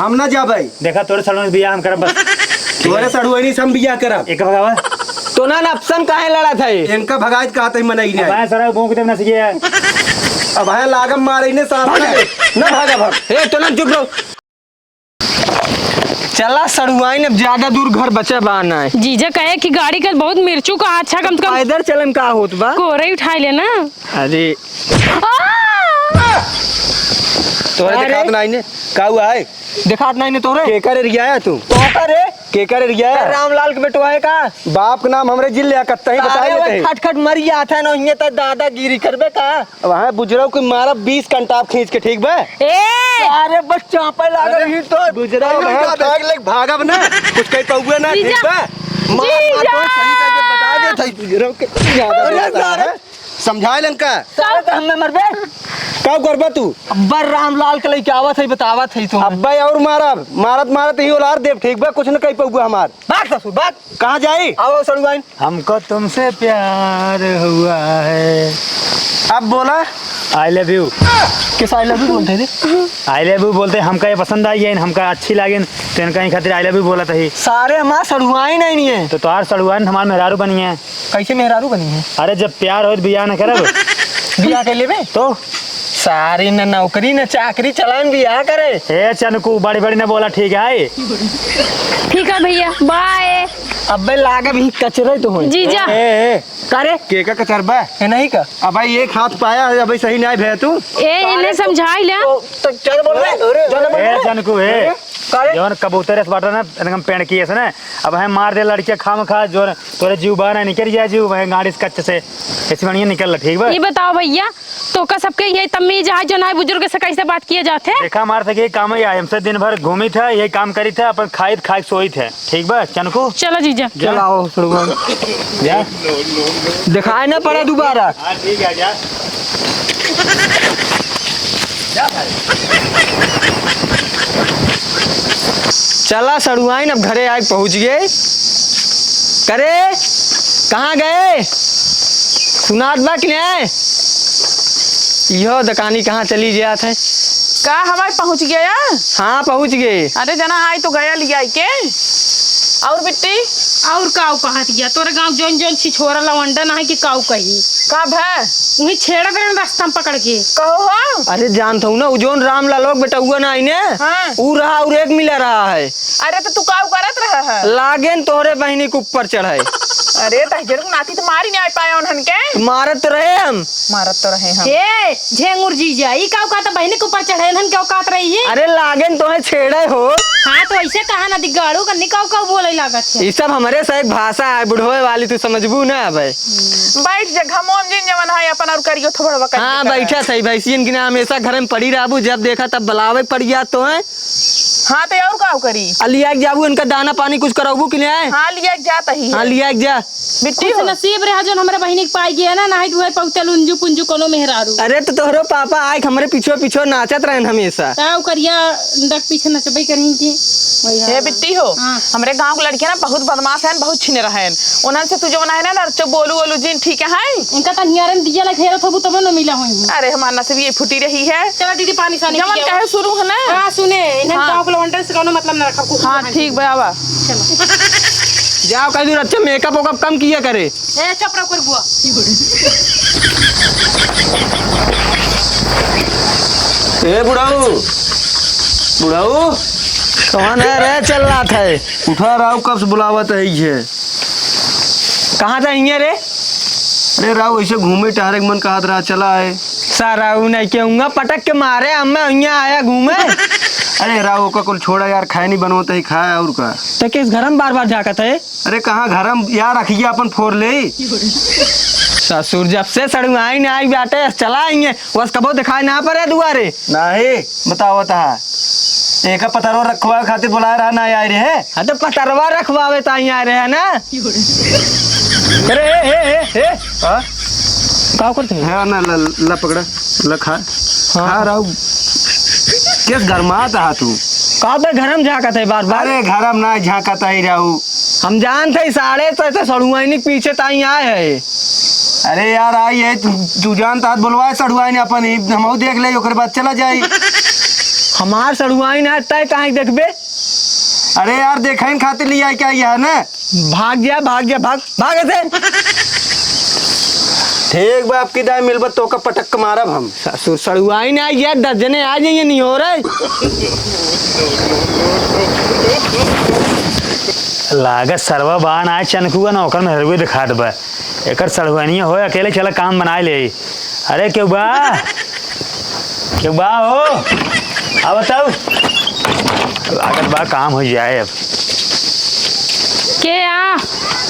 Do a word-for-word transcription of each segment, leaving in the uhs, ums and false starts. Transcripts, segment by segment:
हम ना जाबे। देखा, तोरे सड़ुआइन से बियाह हम करब बस। तोरे सड़ुआइन से हम बियाह करब। एक भगावा। तो ना, ना, अफसन काहे लड़त है? इनका भगाइत कहत है मनई नहीं। अब आए सारा भोंक देब ना सीखे। अब आए लागब मारे इन्हें साथ में। ना भागब हम। ए, तो ना चुप रहो। चला सड़ुआइन, अब ज्यादा दूर घर बचा बा ना है। जीजा कहे कि गाड़ी का बहुत मिर्चू का, अच्छा कम से कम पैदल चलन का होत बा? कोरे उठाई ले ना। अरे। आ! तोहरे अरे। देखात ना आईने, का हुआ है? देखात ना आईने तोहरे? केकर एरिया है तू? तोहका रे? केकर एरिया है? रामलाल के बेटवा है का? बाप के नाम हमरे जिल लिया, कत्ता ही बता सारे देते वही हैं। खट खट मर जात है ना, हिये त दादागिरी करबे का? वहाँ बुजरऊ के मारब बीस कंटाप खींच के, ठीक बा? ए! अरे बस चापे लागल अरे, ही तो। बुजरऊ अरे, वहाँ दादा। बैग लेके भागब ना, कुछ कहीं पौवे ना, जीजा। ठीक बा? मार, मार, जीजा। कोई सही करके बता दे, था बुजरऊ के ज्यादा अरे, बोलता सारे। है। समझाए लंका। सारे तो हमें मरबे। का करबा तू? अब्बा रामलाल के लेके आवत है, बतावत है तो। अब्बा और मारब, मारत, मारत ही उलार देब, ठीक बा? कुछ न कहीं पौवे हमार। बात ससुर, बात। कहाँ जाई? आओ सड़ुआइन। हमको तुमसे प्यार हुआ है। अब बोला। I love you। किस I love you बोलते थे? I love you बोलते, हमका ये पसंद आई है, हमका अच्छी लागिन, तो इनका ही खातिर I love you बोला था ही। सारे हमार सड़ुआइन नहीं है। तो तोहार सड़ुआइन हमार मेहरारू बनी है। कैसे मेहरारू बनी है? अरे जब प्यार हो तो बियाह न करब। बियाह कर लेबे? तो? सारे न नौकरी न चाकरी चलान बियाह करे। ए चनकू, बड़ी बड़ी न बोला, ठीक है? ठीक है भैया, bye। अबे लागब ही कचरे तो होई। जीजा। ए, ए, ए। का रे? के का कचर बा? ए, नहीं का? अब भाई एक हाथ पाया है, अबे सही नहीं भैया तू। ए, इन्हें समझाई ले। तो, तो चल बोल रे, चल बोल ए, रे। जनकू, ए। का रे? जौन कबूतर एस बाटा ना, एकदम पेड़ की एस ना। अब है मार दे लड़किया खाम खा, जो तोरे जीव बा ना, निकल जाए जीव, वह गाड़ी से कच्चे से। ऐसी बढ़िया निकल ला, ठीक बा? ये बताओ भैया, तोका सबके ये तमीज है, जो ना बुजुर्ग से कैसे बात किया जाते? देखा, हमारे से ये काम ही आए, हमसे दिन भर घूमी था, यही काम करी था, अपन खाई खाई सोई थे। ठीक बा, चनकू? चलो जीजा। जा। चलाओ, सड़ुआइन। जा। दिखाई ना पड़ा दोबारा। हाँ, ठीक है, जा। जा भाई। चला सड़ुआइन, अब घरे आए पहुँच गए। करे, कहाँ गए? सुनात बा कि नहीं? इहो दकानी कहाँ चली जात है? का हमार पहुँच गया? हाँ, पहुँच गए। अरे जना, आई तो गया लियाई के। और बिट्टी? और काऊ कहत गया? तोरे गाँव जौन जौन छिछोरा लवंडन है कि काऊ कही? का भा? उही छेड़त रहन रास्ता में पकड़ के। कहो हो? अरे जानत हूँ ना, उ जौन रामलाल के बेटउआ ना आई ने, हाँ। उ रहा और एक मिला रहा है। अरे तो तू काऊ करत रहा है? लागेन तोहरे बहिनी के ऊपर चढ़े। अरे तहजर को नाती तो मारी नहीं आ पाया उन्हन के। मारत तो रहे हम। मारत तो रहे हम। ए, झेंगुर जीजा, ई का औकात बहिनी के ऊपर चढ़े, इन्हन के औकात रही है? अरे लागेन तोहे छेड़े हो। हाँ, तो ऐसे कहा ना दिग्गाड़ू, कन्नी काऊ काऊ बोले लागत है। ई सब हमरे सहित भाषा है, बुढ़वे वाली, तू समझबू ना अबे। बैठ जा, घमोम जिन जवन है, अपन और करियो थोबड़वा कर हाँ, दिया कर। बैठा सही, भैंसियन की ना हमेशा घर में पड़ी रहबू, जब देखा तब बुलावे पड़ जात तोहे। हाँ, तो और काऊ करी? आ, लिया के जाबू, इनका दाना पानी कुछ करबू कि नहीं? हाँ, लिया के जात ही हाँ, है। लिया के जा। बिट्टी खुश हो। नसीब रहा जौन हमरे बहिनी के पाई गया ना, नाहीं तो उहे पौते लुंजू पुंजू कोनो मेहरारू। अरे तो तोहरो पापा आए हमरे पीछे पीछे नाचत रहन हमेशा। ताऊ करिया डक पीछे नचबे करही के। वही हे हाल। बिट्टी हो, हाँ। हमरे गाँव के लड़कियाँ ना बहुत बदमाश हैं, बहुत छिने रहन। उन्हन से तू जवन है ना, ना, चो बोलू वोलू जिन, ठीक है? उनका त नियारन दिया ना घेरत होबू, तबे न मिला होई। अरे हमार नसीब ये फूटी रही है। चलो दीदी, पानी सानी जवन पिया। कहे शुरू है ना। हाँ, सुने, इन्हन हाँ। गाँव के लवंडन से कोनो मतलब ना रखा, कुकुर हाँ, खाए। ठीक बा, आवा। चलो। जाओ, कहीं दूर अच्छा मेकअप वेकअप कम किया करे। ए, चुप रहो, कुरबुआ। ए बुढ़ऊ, बुढ़ऊ। कौन है रे, चिल्लात है? उठा राव, कब से बुलावत है ये? कहाँ जाएंगे रे? अरे राव, ऐसे घूमे टहरे के मन कहत रहा, चला है। सारा ऊ नहीं केहूँगा पटक के मारे, अब मैं यहाँ आया घूमे। अरे राव, ओका कुल छोड़ा यार, खाए नहीं बनवत है, खाए और का। तो किस घर में बार बार झाकत है? अरे कहाँ घर में यार, रखिए अपन फोर ले। ससुर जब से सड़ुआइन आई बाटे, चला आइए, बस कबो दिखाई ना पड़े दुआरे। नहीं, बतावत हा। एका पतरवा रखवा खातिर बुलाए रहा, ना आए रहे। हाँ, तो पतरवा रखवावे ताई आए रहे ना। अरे, हे, हे, हे, हे। हाँ? का करते हैं? हाँ, ना, ला, ला पकड़ा, ला खा। हाँ। खा राव। किस गरमात हा तू? का बे घर में झांकत है बार बार? अरे, घर में ना झांकत है राव। हम जानत है, साढ़े तो, तो सड़ुआइन के पीछे ताई आए है। अरे यार, आई है, तू, तू जानत हा, बुलवाए सड़ुआइन अपन, ही हमहू देख ले, ओकर बाद चला जाई। हमार सड़ुआइन है, तय काहे देखबे? अरे यार, देखइन खातिर लिया क्या यह ना? भाग जा, भाग जा, भाग, भाग ऐसे। ठीक बा, अब की दाई मिलबा तोका पटक के मारब हम। ससुर सड़ुआइन है, ये दस जने आ जाइए, नहीं हो रहे। लागत सरवा बान आए चनकुआ ना, ओकर में हरवे दिखात बा। एकर सड़ुआइनिया होए, अकेले चला काम बनाए ले। अरे केहू बा? केहू बा हो? आ बताऊ। लागत बा काम हो जाए अब। के आ?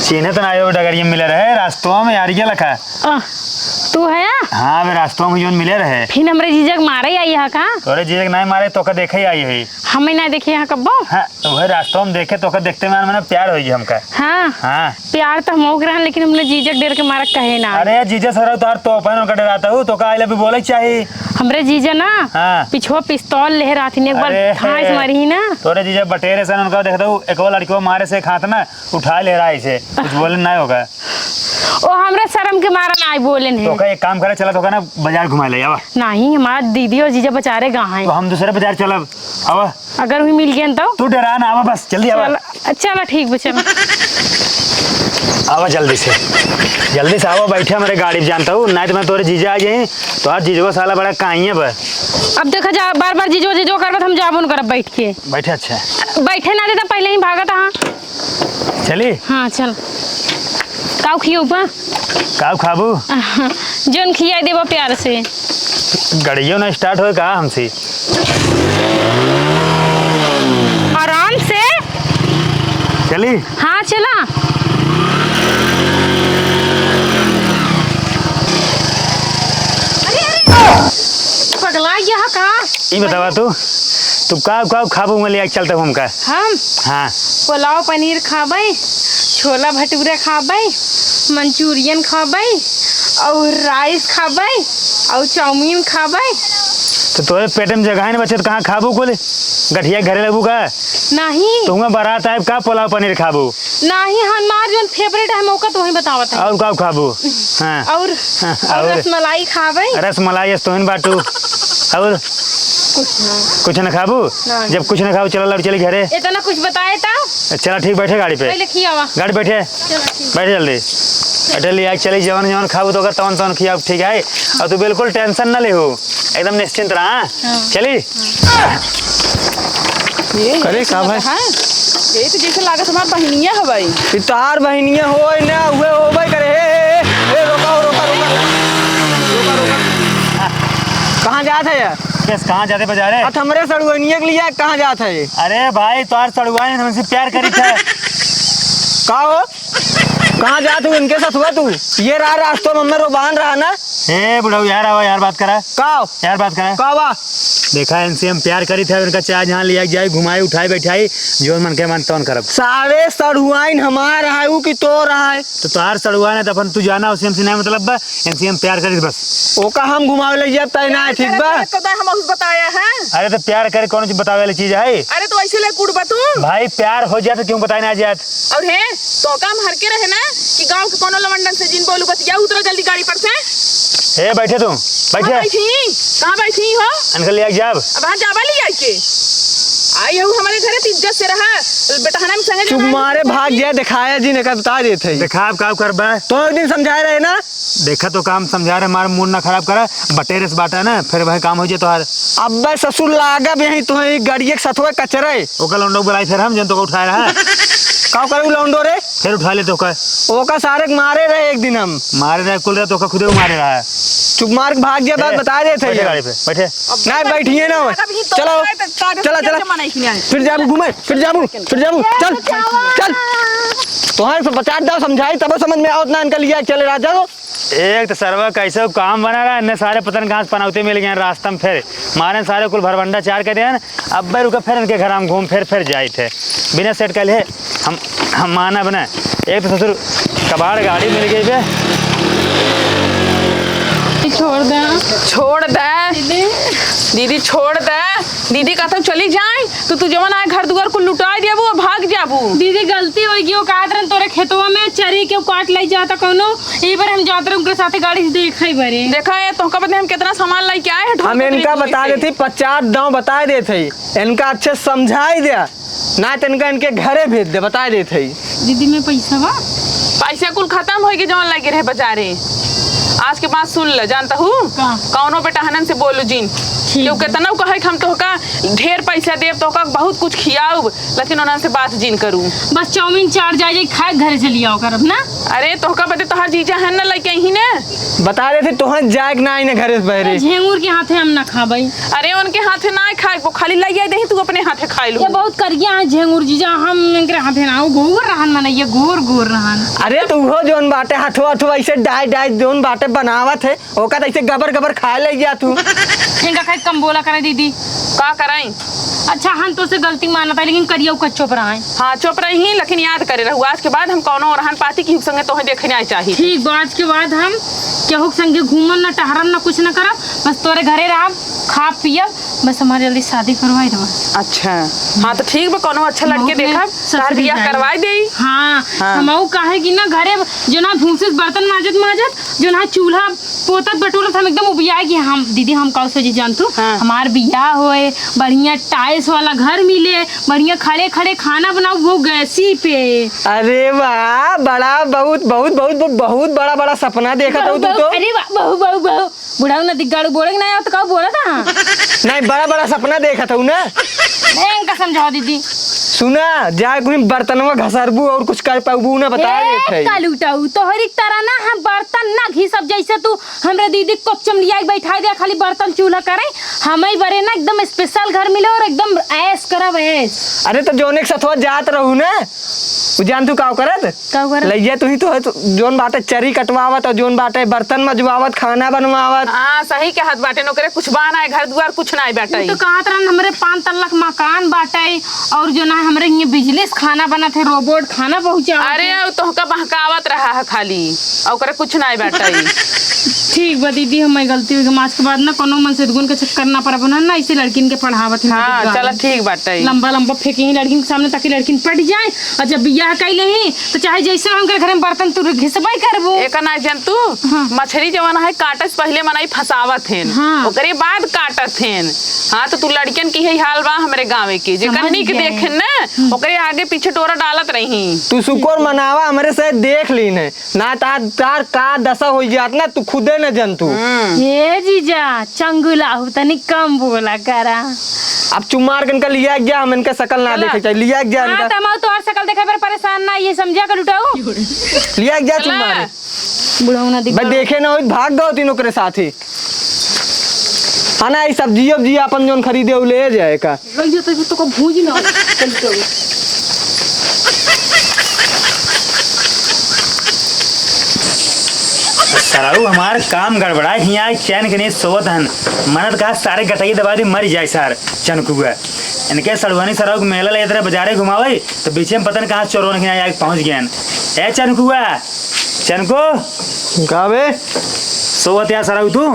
चिन्हत ना आयो, डगरिया मिले रहे, रास्तवा में यारिया लखा। अ, तू है? हाँ, बे रास्तवा में जौन मिले रहे। फिर हमरे जीजा के मारे आई है का? तोरे जीजा के नाहीं मारे, तोका देखे आई है। हमें ना देखे यहाँ कब्बो? हाँ, तो वही रास्ता में देखे, तोका देखते में, मैंने प्यार होइ गया हमका। हाँ। हाँ। प्यार तो हम ओकरा, लेकिन हमने जीजा के डर के मारा कहे ना। अरे जीजा सर, तोहार तोहफा उनका डराता हूँ, तोका I love you बोले चाही। हमरे जीजा ना, हाँ। पिछुआ पिस्तौल ले रहथिन, एक बार अरे। फांस मारी ना। तोरे जीजा बटेरे सन, उनका देखता हूँ, एक और लड़की को मारे से एक हाथ ना उठा ले रहा है इसे, कुछ बोले ना होगा। ओ, हमरा शर्म के मारा ना आई बोले ने। तोका एक काम करे, चला तोका ना बाजार घुमा ले, आवा। नहीं, हमार दीदी और जीजा बेचारे गा हैं। तो हम दूसरे बाजार चलब, आवा। अगर वही मिल गए तो? तू डरा ना, आवा बस, जल्दी आवा। चल, चला ठीक बा, चला। आवा जल्दी से, जल्दी से आवा, बैठे हमरे गाड़ी पे जानता हूँ, नहीं तो मैं तोरे जीजा आ जाए, तोहार जीजवा साला बड़ा काइये बा। अब देखा जा, बार बार जीजो जीजो करबा तो हम जाबो न करब बैठ के। बैठे, अच्छा। बैठे ना देता, पहले ही भागत हाँ। चली? हाँ, चल। काऊ खियौबा? काऊ खाबू? जौन खियाई देबा प्यार से। गड़ियो ना start होए का हमसे? आराम से। चली? हाँ, चला। अरे, अरे, पगला गया है का? ई बतावा तू, तू का, का खाबू में ले आके चलता हूँ हमका? हम? हाँ। पुलाव पनीर खाबै, छोला भटूरा खाबै, मंचूरियन खाबै, और राइस खाबै, और चाउमीन खाबै। तो तोरे पेट में जगह नहीं बचे तो कहाँ खाबू कुल? गठिया घरे लेबू का? नहीं। तो हुआं बारात आए का पुलाव पनीर खाबू? नाही, हमार जौन फेवरेट है, मौका तोही बतावत है। और का खाबू? हाँ। और, हाँ, और और? रसमलाई खाबै। रसमलाई अस तोहिन बाटू। और? कुछ ना। कुछ ना खाबू? नहीं। जब कुछ ना खाबू, चला लौट चली घरे। इतना कुछ बताए ता? चला ठीक, बैठे गाड़ी पे। पहले खियावा। गाड़ी बैठे। चला ठीक। बैठे जल्दी। बैठे लिया, चली जवन जवन खाबू तो ओकर तवन तवन खियाब, ठीक है? और तू बिल्कुल tension ना लेहू, एकदम निश्चिंत रहा, हाँ? हाँ। चली? हाँ। ये करे का भाई? है? ये तो जैसे लागत हमार बहिनिया है भाई। ई तोहार बहिनिया होई ना, उहे होबे करे। हे, हे, हे, हे, रोका, रोका, रोका। रोका, रोका। कहाँ जात है यार? बस कहाँ जाते बाजारे? अत हमरे सड़ुआइनिया के लिए कहाँ जात है? अरे भाई, तोहार सड़ुआइन हमसे प्यार करी था। का हो? कहाँ जात हूँ इनके साथ हुआ तू? ये रहा रास्तों में हमरो बांध रहा ना। ए बुढ़ऊ, यार आवा, यार बात करा। का? यार बात करा। का बा? देखा, इनसे हम प्यार करी थे, इनका चाहे जहाँ लिया जाए, घुमाई, उठाई, बैठाई, जो मन के मन तौन करब। सारे सड़ुआइन हमार है, ऊ कि तोर है? तो तोहार सड़ुआइन है, तो अपन तू जाना, उसे हमसे नहीं मतलब बा, इनसे हम प्यार करी बस। ओका हम घुमावे ले जाब, तय ना है, ठीक बा? तो हम उस बताया है। अरे तो प्यार करे कौन चीज बतावे वाली चीज है? अरे तो ऐसे ले कुड़ बा तू। भाई प्यार हो जाए तो क्यों बताए ना जाए? और हे, तो काम हर के रहे ना कि गांव के कोनो लवंडन से जिन बोलू बतिया, उतरा जल्दी गाड़ी पर से। हे, बैठे तू, बैठे। कहाँ बैठी? कहाँ बैठी हो? इनके लिए जाब। अब हाँ जाबा ले आई के। आई हूँ हमारे घरे तो इज्जत से रहा। बेटहना में संगे चुप जवान मारे, भाग जाए, दिखाया जी ने का बता देते हैं। दिखाब का करबा? तो एक दिन समझाए रहे ना। देखा तो काम समझा रहे, मार मूड ना खराब करा, बटेरे से बाटा ना, फिर वही काम हो जाए तोहार। अब्बे ससुर लागब यहीं तो है, गाड़िए के सथवा कचरे। ओका लौंडो बुलाई फिर हम, जन तो उठाए रहा। का करू लौंडो रे? फिर उठा ले तो का। ओका सारे के मारे रहे एक दिन हम। मारे रहे कुल रहे तो का खुदे मारे रहा। चुप मार के भाग जा, बात ए, बता देते बैठे हैं। गाड़ी पे, बैठे। अब नहीं, बैठिए ना। अब ही तो चलो। आए तो सारे चला, चला। जमाना ही नहीं आए। फिर जाबू घूमे, फिर जाबू, फिर जाबू। चल, चल। तोहरे से बचार दो, समझाई तब समझ में आवत ना, इनका लिया चले राजा को। एक तो सरवा कैसे काम बना रहा है, इन्हें सारे पतन घास पनौते मिल गए हैं रास्ता में, फिर मारे सारे कुल भरभंडा चार कर दिया। अब भाई रुका, फिर इनके घर हम घूम फिर, फिर जाए थे। बिना सेट कर ले हम, हम मानब ना। एक तो ससुर कबाड़ गाड़ी मिल गई बे। छोड़ दे। छोड़ दे। दीदी। दीदी, छोड़ दे। दीदी कहता हूँ चली जाए, तो तू जवन आए घर दुआर कुल लुटाए देबू और भाग जा। दीदी, गलती होइ गई, वो कहत रहन तोरे खेतवा में चरी के काट लइ जाता कौनो, ई बार हम जात रहे उनके साथे गाड़ी से देखे बरे। देखा है, तोहका बदे हम कितना सामान लइके आए हैं, हम इनका बता देते, पचास दाँव बताइ देते, इनका अच्छे समझाइ द्या, ना तो इनका इनके घरे भेज दे, बताइ देते। दीदी, में पैसा बा? पैसा कुल खतम होइ गए, जौन लगे रहे बजारे। आज के बाद सुन ले, जानता हूँ, का? कौनो बेटहनन से बोलू जिन। ठीक क्यों बा। केतना कहे कि हम तोहका ढेर पैसा देब, तोहका बहुत कुछ खियाउब, लेकिन उन्हन से बात जिन करू। बस चाउमीन चाट जाए, जाए खाए, घरे चली आओ करब ना। अरे, तोहका बदे तोहार जीजा है ना, लइके ही ने। बता देते, तोहन जाए के ना आई ना घरे से बहरे। झेंगुर के हाथे हम ना खाबई। अरे, उनके हाथे ना खाए, वो खाली लइके दे, तू अपने हाथे खाए लू। ये बहुत करिया है झेंगुर जीजा, हम इनके हाथे ना, वो गोर रहन मनइया, गोर गोर रहन। अरे, तो उहो जौन बाटे, हथवा हथवा ऐसे डाय डाय जौन बाटे बनावत है, ओका तो ऐसे गबर गबर खाए लइ जा तू। इनका खाए कम बोला करे दीदी। का कराई? अच्छा, हम तो से गलती मानत है, लेकिन करिया उ कच्चो पर आए। हाँ, चुप रही, लेकिन याद करे रहू, आज के बाद हम कौनो रहन पाती केहू के संगे तोहे देखे ना चाही। ठीक बा, आज के बाद हम केहू के संगे घूमम ना, टहरम ना, कुछ ना करब, बस तोरे घरे रहब, खाब पियब, बस हमार जल्दी शादी करवाई दे बस। अच्छा, हाँ, तो ठीक बा, कौनो अच्छा लड़के बहुत में देखब, ससुरी तार बियाह जाई। करवाई देई। हाँ, हाँ। हमहू काहे कि ना घरे जो ना भूसे से बर्तन माजत माजत, जो ना चूल्हा पोतत बटोरत हम एकदम उबिया कि हम, दीदी, हम का सोची जानतू? हाँ। हमार बियाह होए, बढ़िया tiles वाला घर मिले, बढ़िया खड़े खड़े खाना बनाऊ, वो गैसी पे। अरे वाह, बड़ा, बहुत, बहुत, बहुत, बहुत, बहुत बड़ा, बड़ा सपना देखत हऊ तू तो। अरे वाह, बहु, बहु, बहु। बुढ़ऊ ना दिग्गाड़ू बोले कि ना आवत, का बोलत हा? नहीं, बड़ा, बड़ा सपना देखत हऊ ना। ए, इनका समझाओ दीदी। सुना, जाए कोई बर्तनवा घसरबू और कुछ कर पाबू ना, बता ए, देत है। कलूटऊ, तोहरी तरह ना हम बर्तन ना घिसब, जैसे तू हमरे दीदी को चमलिया के बैठा दे, खाली बर्तन चूल्हा करे। हमें बरे ना एकदम special घर मिले और एकदम ऐश करब ऐश। अरे तो जोने के सथवा जात रहू ना, उ जान तू का करत? का करत? लइया तू ही तो है, तो जोन बाटे चरी कटवावत और जोन बाटे बर्तन मजवावत, खाना बनवावत। हाँ, सही कहत बाटे, ओकरे कुछ बा ना, घर दुआर कुछ ना बाटे। उ तो कहत रहन हमरे पाँच तल्ला के मकान बाटे और जो ना हमरे हियाँ बिजली से खाना बनत है, robot खाना पहुँचावत अरे, है। उ तोहका बहकावत रहा है खाली, ओकरे कुछ ना बाटे। ठीक बा दीदी, हमारी गलती हो गई, आज के बाद ना कोनो मन से दुगुन के चक्कर ना परब ना, ना इसे लड़किन के पढ़ावत है हाँ, चला ठीक बाटे। लंबा लंबा फेंकी लड़किन के सामने ताकि लड़किन पट जाए। और जब बियाह कइले ही, तो चाहे जैसे उनके घर में बर्तन तू घिसबे करबू। एका ना जन तू, हाँ। मछरी जवन है, काटे से पहिले मनई फंसावत हेन, हाँ। ओकरे बाद काटत हेन। हाँ, तो तू लड़कियन की यही हाल बा हमरे गाँव के, जेकर समझ निक गए। देखेन ना, हम्म। ओकरे आगे पीछे टोरा डालत रही। तू शुक्र मनावा, हमरे से देख लीन है, ना तार, तार का दशा हो जात ना, तू खुदे न जन तू। हम्म। हे जीजा, चंगुला हो, तनी कम बोला करा। अब चुमार के इनका लिया गया, हम इनका शकल ना चला। देखे चाहिए, लिया गया हाँ, इनका। तमाऊ तोहर शकल देखे पर परेशान ना, ये समझा कर उठाऊ। लिया गया चला। चुमार। बुढ़ऊ ना दिख भाई, देखे ना होई, भाग गओ तीनों के साथ ही। हाँ ना, ये सब्जी उब्जी अपन जोन खरीदे, उ ले जाए का। लग जाता है, तो का भूंजी ना हो। चल, चल। सरऊ हमार काम गड़बड़ाए, हियाँ चैन के नहीं सोवत हन। मनत कहा सारे गटई दबा दी, मर जाए सार चनकुआ। इनके सड़ुआनी सरऊ के मेला ले तरह बाजारे घुमावे, तो बीचे में पता न कहाँ चोरों के यहाँ आके पहुँच गए। ए चनकुआ, चनको। का बे? सोवत या सरऊ तू?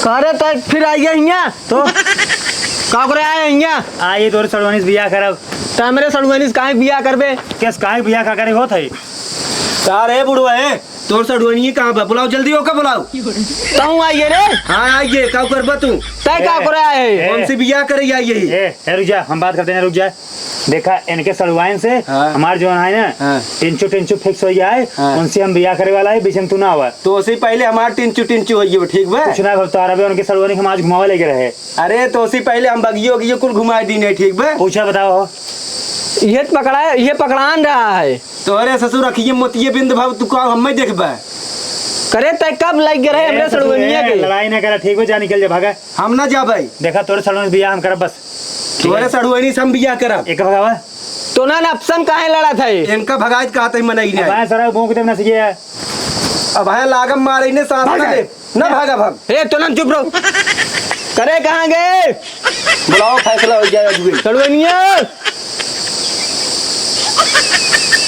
का रे, तै फिर आ गया हियाँ? तो? का करे आए हियाँ? आ, ये तोरे सड़ुआनी से बियाह करब। त हमरे सड़ुआनी से काहे बियाह करबे? केस काहे बियाह का करे होत है? का रे बुढ़वा है? तोर सड़ुआनी कहाँ बा? बुलाओ जल्दी, ओका बुलाओ। तू आइए रे। हाँ, आइए, का करबा तू? तै का ए, करे आए? ए। कौन सी बियाह करे आइए? ए, ए, रुक जा, हम बात करते हैं, रुक जा। देखा, इनके सड़ुआइन से हाँ। हमार जौन है ना, हाँ। टिंचू टिंचू fix होइ गया है, हाँ। उनसे हम बियाह करे वाला है, बीच में तू ना आवा। तो उससे पहले हमार टिंचू टिंचू होइ गयो, ठीक बा? कुछ ना, अब तोहरा भी उनके सड़ुआइन के हम आज घुमावे लेके रहे। अरे, तो उससे पहले हम बगियो उगियो कुल घुमाए दीने, ठीक बा? पूछा बताओ। ये पकड़ा है, ये पकड़ान रहा है। तोहरे ससुर अखिये मोतिये बिंद भाव, तू का हमें देखबा? करे, तै कब लाइक रहे हमरे ए, ससुर, सड़ुआनिया ए, के? लड़ाई ना करा, ठीक बा, जा निकल जा, भागा। हम ना जाबे। देखा, तोरे सड़ुआनी से बियाह हम करब बस। ठीक तोरे है? सड़ुआनी से हम बियाह करब। एक भगावा। तो ना, ना, अपसन काहे लड़त है? इनका भगाइत कहत है मनई अब नहीं। भाई सारा भोंक देब ना सीखे है। अब भाई लागम मारे ने सांस भाग ना है। दे। ना भागा भाग। ए, तो ना चुप रहो। करे कहाँ गए? बुलाओ, फैसला हो जाए अजुए। सड़ुआनिया।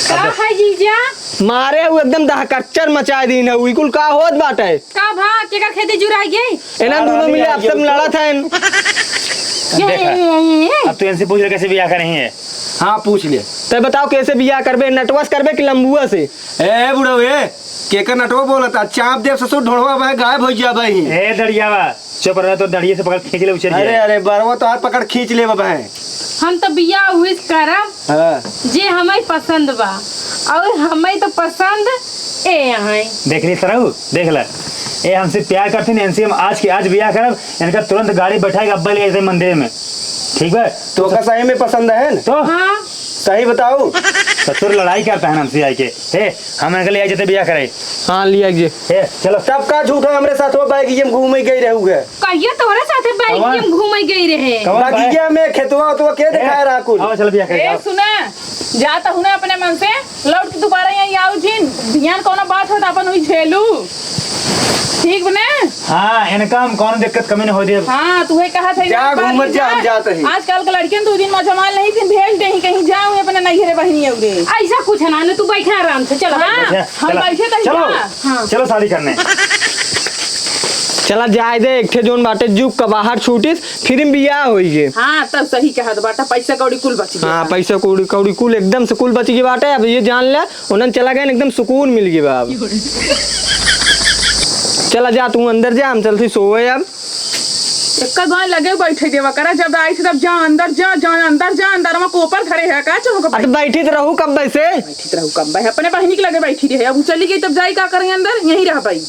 का है जीजा? मारे वो एकदम दहकच्चर मचा दीन है, वो कुल का होत बाटे? का भा, केकर खेती जुराई गई? एना दोनों मिले आपसे में लड़त हैं। ये, देखा, ये, ये, ये। अब तू इनसे पूछ ले कैसे बियाह करे हैं। हाँ, पूछ ले। तै बताओ, कैसे बियाह करबे, नटवा से करबे कि लंबुआ से? ए बुढ़ऊ, ए, केकर नटवा बोलत आ? चाप देब ससुर, ढोढ़वा बहे गायब होइ जाबे ही। ए दड़ियावा, चुप रह, तो दड़िये से पकड़ खींच ले उछल अरे, जाए। अरे, बरवा तो हाथ पकड़ खींच ले बहे। हम तो बियाह उही से करब, हाँ। जे हमें पसंद बा, और हमें तो पसंद ए हैं। देख ली सरऊ, देख ले, ए हमसे प्यार करती न, इनसे हम आज के आज बियाह करब, इनका तुरंत गाड़ी बैठाए के अब्बा ले जाते मंदिर में, ठीक बा? तो ओका सही में पसंद है न? तो हाँ। सही बताऊ। ससुर लड़ाई करता है ना हमसे आके। हे, हम इनके ले आए जते बियाह करे। हाँ, ले आइए। हे, चलो। तब का झूठा हमरे साथ वो बाइक ये घूमे गई रहू है। कहिए तोहरे साथे बाइक कवन? ये घूमे गई रहे। कवन बाइक? बगिया में खेतवा उतवा के ए, दिखाए रहा कुल। आओ, चलो बियाह करे, ए, आओ। सुना, जा त हूँ ना अपने मन से, लौट के दोबारा यहाँ आओ जिन। ध्यान कौनो बात हो तो अपन हुई झेलू। ठीक बने? हाँ, इनका हम कौनो दिक्कत कमी न हो दे। हाँ, तुहे कहा था जा, ना, घूमत जा, हम जात ही। आजकल के लड़कियन दो दिन में जमाल नहीं, फिर भेज दे ही कहीं जाऊँ अपने नैहरे बहिनी अउरे। ऐसा कुछ ना, न तू बैठा आराम से, चलो। हाँ, बैठा, हम चलो, बैठे तो ही चलो, जा। हाँ। चलो शादी करने। चला जाए दे, एक ठे जोन बाटे जुग का बाहर छूटिस, फिर हम बियाह होई गे। हाँ, तब सही कहा तो बाटा, पैसा कौड़ी कुल बच गया। हाँ, पैसा कौड़ी, कौड़ी कुल एकदम से कुल बच गई बाटे। अब ये जान ले, उन्हन चला गए, एकदम सुकून मिल गया बा अब। चला जा, तू अंदर जा, हम चलती सोवे अब। एक बार लगे बैठे देवा करा, जब आई से तब जा अंदर जा, जा अंदर जा, अंदर में कोपर धरे है का चौक अब पर? बैठी तो रहू कब से? बैठी तो रहू कब भाई, अपने बहिनी के लगे बैठी रहे, अब उ चली गई तब जाई का करें अंदर, यहीं रह भाई।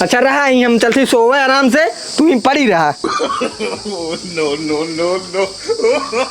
अच्छा रहा, यहीं हम चलती सोवे आराम से, तू ही पड़ी रहा। No, no, no, no।